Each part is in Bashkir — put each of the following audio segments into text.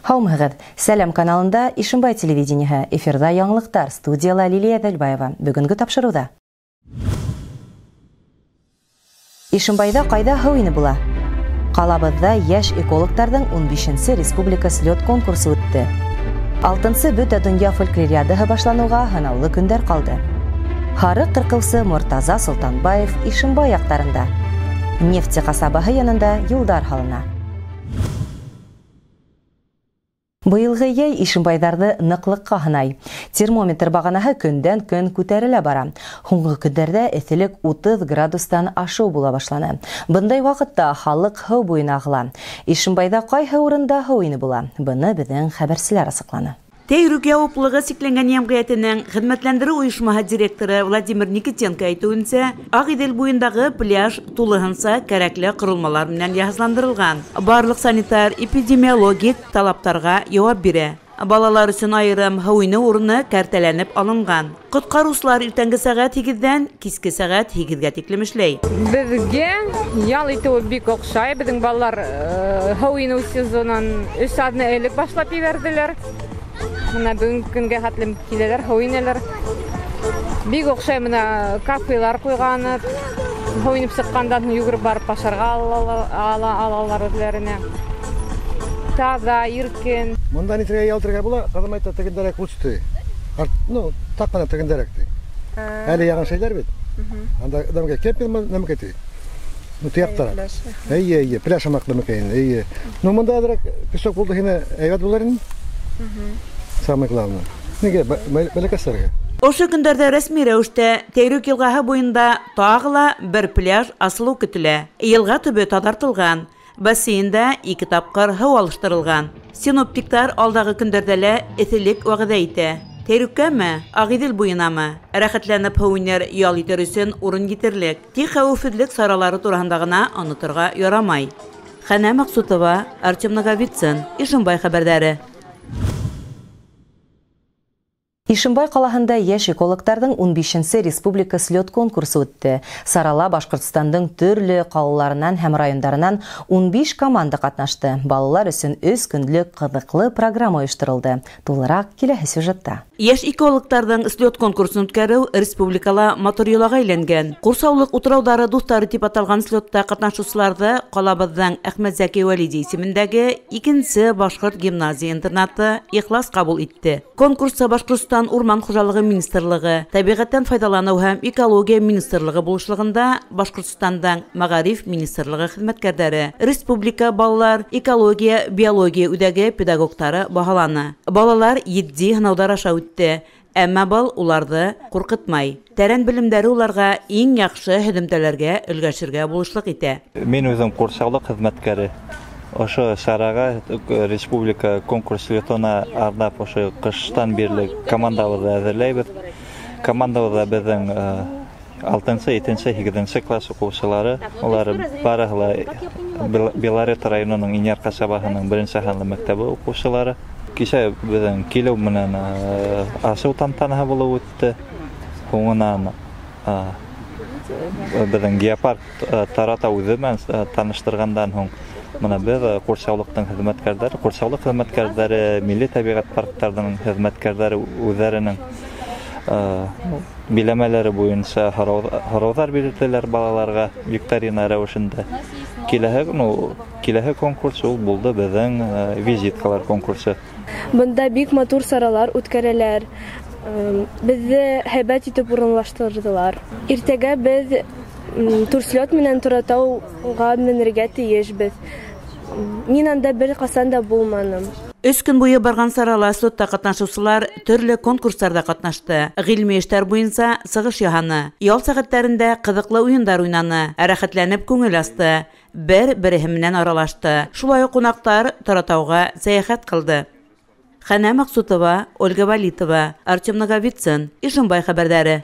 Һаумыһығыҙ! Сәләм каналында Ишембай телевидениеһы, эфирҙа яңылыҡтар, студияла Лилия Әҙелбаева. Бөгөнгө тапшырыуҙа. Ишембайҙа ҡайҙа һыу инеп була? Ҡалабыҙҙа йәш экологтарҙың 15-нсе республика слет конкурсы үтте. 6-нсы бөтә донъя фольклориадаһы башланыуға һанаулы көндәр ҡалды. Һарыҡ ҡырҡыусы Мортаза Солтанбаев Ишембай яҡтарында. Нефти ҡасабаһы янында юлдар һалына. Быйылғы йәй ишембайҙарҙы ныҡлыҡҡа һынай. Термометр бағанаһы көндән көн күтәрелә бара. Һуңғы көндәрҙә эҫелек 30 градустан ашыу була башланы. Бындай ваҡытта халыҡ һыу буйына ағыла. Ишембайҙа ҡайһы урында һыу инеп була? Быны беҙҙең хәбәрселәр асыҡланы. Тәйрүк яуаплылығы сикләнгән йәмғиәтенең хеҙмәтләндереү ойошмаһы директоры Владимир Никитенко әйтеүенсә, Ағиҙел буйындағы пляж тулыһынса кәрәкле ҡоролмалар менән йыһазландырылған. Барлыҡ санитар эпидемиологик талаптарға яуап бирә. Балалар өсөн айырым һыу инеү урыны кәртәләнеп алынған. Ҡотҡарыусылар иртәнге сәғәт 8-ҙән киске сәғәт 8-гә тиклем эшләй. Беҙгә ял итеүе бик оҡшай. Беҙҙең балалар һыу инеү сезонын 3 аҙна элек башлап ебәрҙеләр. Мына бөгөнгө көнгә хәтлем киләләр, һыу инәләр. Бик оҡшай, мына кафелар ҡуйған, һыу инеп сыҡҡандан һуң йүгереп барып ашарға алалар үҙләренә. Таҙа, иркен. Мында нитергә ялтырға була, ҡыҙым әйтә, тегендәрәк үсте. Ну, таҡ ҡына тегендәрәк ти. Әле яған шәйләр бит. Анда нәмәкәй кемпинг нәмәкәй ти. Ну, тияҡтараҡ. Эйе, эйе, пляж һымаҡ нәмәкәй инде, эйе. Ну, мында әҙерәк песок булды һине, әйбәт булыр ине. Самое главное. Нигә бәләкәстәргә? Ошо көндәрҙә рәсми рәүештә Тәйрүк йылғаһы буйында тағы ла бер пляж асылыу көтөлә. Йылға төбө таҙартылған, бассейнда 2 тапҡыр һыу алыштырылған. Синоптиктар алдағы көндәрҙә лә эҫелек вәғәҙә итә. Тәйрүккәме, Ағиҙел буйынамы? Рәхәтләнеп һыу инер, ял итер өсөн урын етерлек. Тик хәүефһеҙлек саралары тураһында ғына оноторға ярамай. Хәнә Маҡсутова, Артем Наговицын, Ишембай хәбәрҙәре. Ишембай ҡалаһында йәш экологтарҙың 15-нсе республика слет конкурсы үтте. Сарала Башҡортостандың төрлө ҡалаларынан һәм райондарынан 15 команда ҡатнашты. Балалар өсөн 3 көнлөк ҡыҙыҡлы программа ойошторолдо. Тулыраҡ киләһе сюжетта. Йәш экологтарҙың слет конкурсын үткәреү республикала матур йолаға әйләнгән. Ҡурсаулыҡ утрауҙары дуҫтары тип аталған слетта ҡатнашыусыларҙы ҡалабыҙҙың Әхмәтзәки Вәлиди исемендәге 2-нсе башҡорт гимназия интернаты ихлас ҡабул итте. Конкурста Башҡортостан Урман хужалығы министрлығы, тәбиғәттән файҙаланыу һәм экология министрлығы булышлығында Башҡортостандың мәғариф министрлығы хеҙмәткәрҙәре, республика балалар экология биология үҙәге педагогтары баһаланы. Балалар етди һынауҙар аша үтте, әммә был уларҙы ҡурҡытмай. Тәрән белемдәре уларға иң яҡшы һөҙөмтәләргә өлгәшергә булышлыҡ итә. Мин үҙем ҡурсаулыҡ хеҙмәткәре. Ошо сараға республика конкурс слетына арнап ошо ҡыштан бирле командабыҙҙы әҙерләйбеҙ. Командабыҙҙа беҙҙең 6-нсы, 7-нсе, 8-нсе класс уҡыусылары, улар барыһы ла Белорет районының Инйәр ҡасабаһының 1-нсе һанлы мәктәбе уҡыусылары. Кисә беҙҙең килеү менән асыу тантанаһы булып үтте. Һуңынан беҙҙең геопарк Тарата үҙе менән таныштырғандан һуң мына беҙ ҡурсаулыҡтың хеҙмәткәрҙәре, ҡурсаулыҡ хеҙмәткәрҙәре, милли тәбиғәт парктарының хеҙмәткәрҙәре үҙҙәренең биләмәләре буйынса һорауҙар бирҙеләр балаларға викторина рәүешендә. Киләһе конкурс ул булды беҙҙең визиткалар конкурсы. Бында бик матур саралар үткәрәләр. Беҙҙе һәйбәт итеп урынлаштырҙылар. Иртәгә беҙ турслет менән Торатауға менергә тейешбеҙ. Мин анда бер ҡасан да булманым. 3 көн буйы барған сарала слетта ҡатнашыусылар төрлө конкурстарҙа ҡатнашты. Ғилми эштәр буйынса сығыш яһаны. Ял сәғәттәрендә ҡыҙыҡлы уйындар уйнаны, рәхәтләнеп күңел асты, бер-береһе менән аралашты. Шулай уҡ ҡунаҡтар Торатауға сәйәхәт ҡылды. Хәнә Маҡсутова, Ольга Валитова, Артем Наговицын, Ишембай хәбәрҙәре.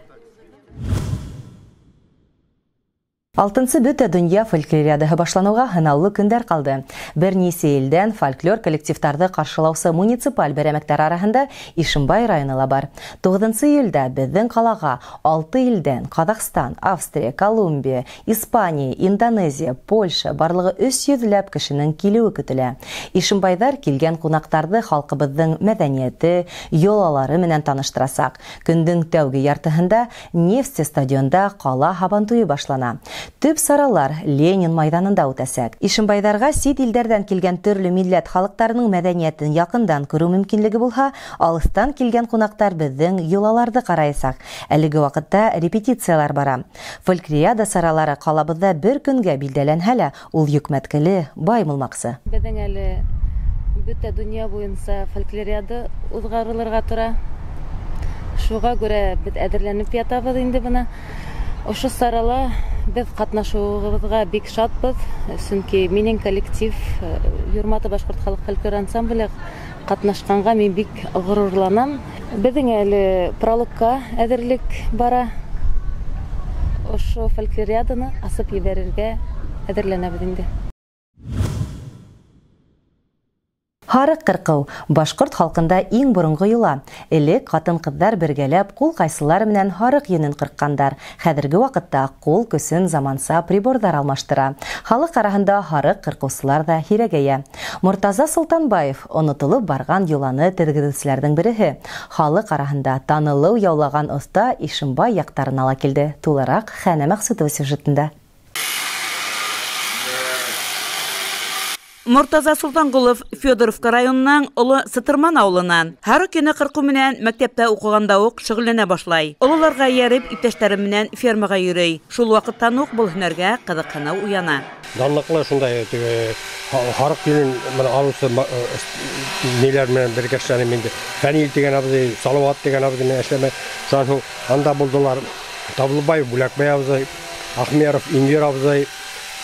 Алтынсы бөтә донъя фольклориадаһы башланыуға һынаулы көндәр ҡалды. Бер нисә илдән фольклор коллективтарҙы ҡаршылаусы муниципаль берәмектәр араһында Ишембай районы ла бар. 9 июлдә беҙҙең ҡалаға 6 илдән Ҡаҙағстан, Австрия, Колумбия, Испания, Индонезия, Польша барлығы 300 ләп кешенең килеүе көтөлә. Ишембайҙар килгән ҡунаҡтарҙы халҡыбыҙҙың мәҙәниәте, йолалары менән таныштырасаҡ. Көндөң тәүге яртыһында Нефтсе стадионда ҡала һабантуйы башлана. Төп саралар Ленин майҙанында үтәсәк. Ишембайҙарға сит илдәрҙән килгән төрлө милләт халыҡтарының мәҙәниәтен яҡындан күреү мөмкинлеге булһа, алыҫтан килгән ҡунаҡтар беҙҙең йолаларҙы ҡараясаҡ. Әлеге ваҡытта репетициялар бара. Фольклориада саралары ҡалабыҙҙа бер көнгә билдәләнһә лә, ул йөкмәткеле, бай булмаҡсы. Беҙҙең әле бөтә донъя буйынса фольклориада уҙғарылырға тора. Шуға күрә беҙ әҙерләнеп ятабыҙ инде бына. Ошо сарала беҙ ҡатнашыуыбыҙға бик шатбыҙ, сөнки минең коллектив Юрматы башҡорт халыҡ фольклор ансамбле ҡатнашҡанға мин бик ғорурланам. Беҙҙең әле прологка әҙерлек бара. Ошо фольклориаданы асып ебәрергә әҙерләнәбеҙ инде. Һарыҡ ҡырҡыу башҡорт халҡында иң боронғо йола. Элек ҡатын-ҡыҙҙар бергәләп ҡул ҡайсылар менән һарыҡ йөнөн ҡырҡҡандар. Хәҙерге ваҡытта ҡул көсөн заманса приборҙар алмаштыра. Халыҡ араһында һарыҡ ҡырҡыусылар ҙа һирәгәйә. Мортаза Солтанбаев онотолоп барған йоланы тергеҙеүселәрҙең береһе. Халыҡ араһында танылыу яулаған оҫта Ишембай яҡтарына ла килде. Тулыраҡ Хәнә Мәҡсүтова сюжетында. Мортаза Солтанғолов Федоровка районының Оло Сытырман ауылынан. Һарыҡ йөнө ҡырҡыу менән мәктәптә уҡығанда уҡ шөғөлләнә башлай. Ололарға эйәреп, иптәштәре менән фермаға йөрөй. Шул ваҡыттан уҡ был һөнәргә ҡыҙыҡһыныу уяна. Данлыҡлы шундай һарыҡ йөнөн менән алыусы ниләр менән бергә эшләнем инде. Фәнил тигән абзый, Салауат тигән абзый менән эшләмә. Шунан һуң анда булдылар Таблыбаев Бүләкбай абзый, Ахмеров Инвер абзый,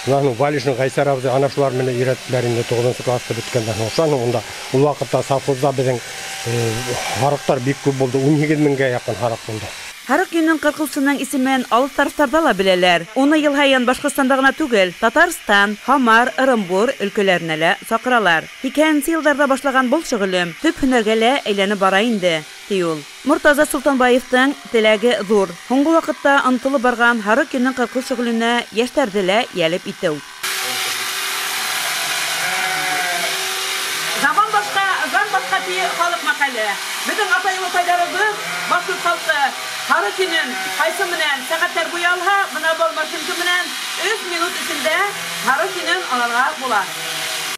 Шунан Валишин Ғайсар абзый, ана шулар менән өйрәттеләр инде 9-нсы класста бөткәндән һуң. Шунан унда ул ваҡытта совхозда беҙҙең һарыҡтар бик күп булды, 18 меңгә яҡын һарыҡ булды. Һарыҡ йөнөн ҡырҡыусының исемен алыҫ тарафтарҙа ла беләләр. Уны йыл һайын Башҡортостанда ғына түгел, Татарстан, Һамар, Ырымбур өлкәләренә лә саҡыралар. 80-нсе йылдарҙа башлаған был шөғөлөм төп һөнәргә лә әйләнеп бара инде, ти ул. Мортаза Солтанбаевтың теләге ҙур. Һуңғы ваҡытта ынтылып барған һарыҡ йөнөн ҡырҡыу шөғөлөнә йәштәрҙе лә йәлеп итеү. Заман башҡа, зам башҡа ти халыҡ мәҡәле. Беҙҙең атай-олатайҙарыбыҙ башҡорт халҡы һарыҡ йөнөн ҡайсы менән сәғәттәр буйы алһа, бына был машинка менән 3 минут эсендә һарыҡ йөнөн алырға була.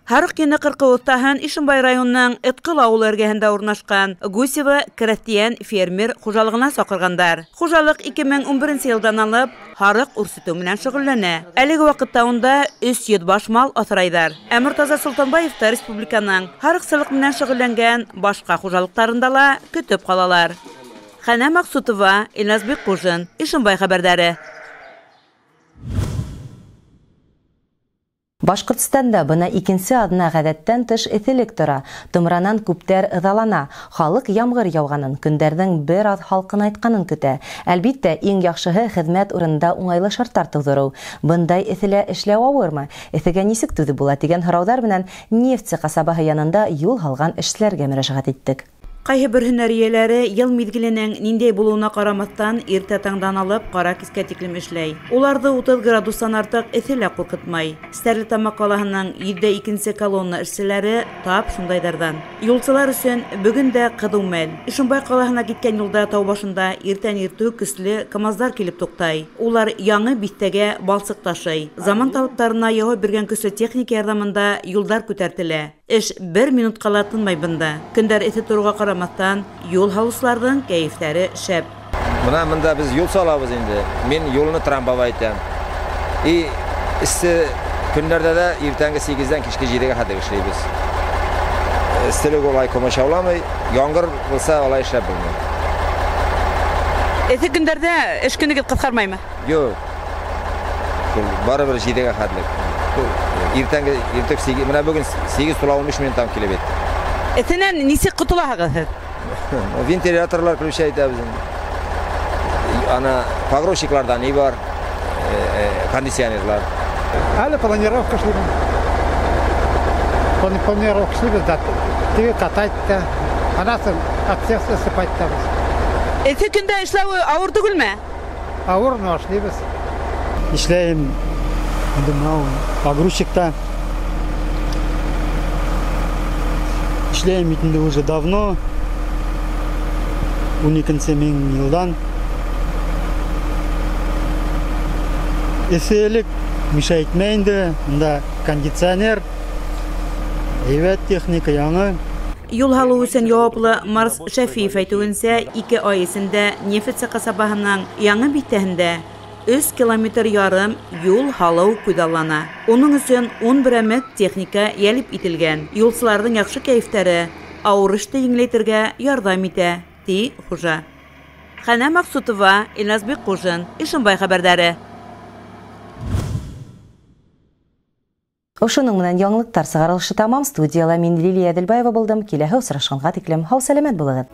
Һарыҡ йөнө ҡырҡыу оҫтаһын Ишембай районының Этҡыл ауылы эргәһендә урынлашҡан Гусева крәҫтиән фермер хужалығына саҡырғандар. Хужалыҡ 2011 йылдан алып һарыҡ үрсетеү менән шөғөлләнә. Әлеге ваҡытта унда 300 баш мал аҫрайҙар. Ә Мортаза Солтанбаев та республиканың һарыҡсылыҡ менән шөғөлләнгән башҡа хужалыҡтарында ла көтөп ҡалалар. Хәнә Мәҡсүтова, Илназ Бикҡужин, Ишембай хәбәрҙәре. Башҡортостанда бына икенсе аҙна ғәҙәттән тыш эҫелек тора. Томранан күптәр ыҙалана. Халыҡ ямғыр яуғанын, көндәрҙең бер аҙ һалҡынайтҡанын көтә. Әлбиттә, иң яҡшыһы хеҙмәт урынында уңайлы шарттар тыуҙырыу. Бындай эҫелә эшләү ауырмы? Эҫегә нисек түҙеп була тигән һорауҙар менән Нефтсе ҡасабаһы янында юл һалған эшселәргә мөрәжәғәт иттек. Ҡайһы бер һөнәр эйәләре йыл миҙгеленең ниндәй булыуына ҡарамаҫтан иртә таңдан алып ҡара кискә тиклем эшләй. Уларҙы 30 градустан артыҡ эҫе лә ҡурҡытмай. Стәрлетамаҡ ҡалаһының 102-нсе колонна эшселәре тап шундайҙарҙан. Юлсылар өсөн бөгөн дә ҡыҙыу мәл. Ишембай ҡалаһына киткән юлда тау башында иртән иртүк көслө КАМАЗдар килеп туҡтай. Улар яңы биҫтәгә балсыҡ ташый. Заман талаптарына яуап биргән көслө техника ярҙамында юлдар күтәртелә. Эш бер минутҡа ла тынмай бында. Көндәр эҫе тороуға ҡарамаҫтан, юл һалыусыларҙың кәйефтәре шәп. Бына бында беҙ юл салабыҙ инде. Мин юлны трамбовать итәм. И эҫе көндәрҙә лә иртәнге 8-дән киске 7-гә хәтле эшләйбеҙ. Эҫелек улай ҡамасауламай, ямғыр булса улай эшләп булмай. Эҫе көндәрҙә эш көнөгөҙ ҡыҫҡармаймы? Юҡ. Барыбер 7-гә хәтле. Иртәнге иртәк 8, менә бүген 8:15 минуттан килеп етте. Эҫенән нисек ҡотолаһығыҙ һеҙ? Вентиляторлар включать итәбеҙ инде. Ана погрузчикларҙа ни бар, Кондиционерлар. Әле планировка эшлибеҙ. Планировка эшлибеҙ ҙә, теге катать та, анасын отсев ысыпать итәбеҙ. Эҫе көндә эшләүе ауыр түгелме? Ауыр, но эшлибеҙ. Эшләйем инде мынау погрузчикта. Эшләйем бит инде уже давно. 12 мең йылдан. Эҫелек мешать итмәй инде, мында кондиционер, әйбәт техника яңы. Юл һалыу өсөн яуаплы Марс Шәфиев әйтеүенсә, 2 ай эсендә Нефтсе ҡасабаһының яңы биҫтәһендә 3,5 километр юл һалыу күҙаллана. Уның өсөн 10 берәмек техника йәлеп ителгән. Юлсыларҙың яҡшы кәйефтәре ауыр эште еңеләйтергә ярҙам итә, ти хужа. Хәнә Маҡсутова, Илназ Бикҡужин, Ишембай хәбәрҙәре. Ошоноң менән яңылыҡтар сығарылышы тамам. Студияла мин Лилия Әҙелбаева булдым. Киләһе осрашҡанға тиклем һау-сәләмәт булығыҙ.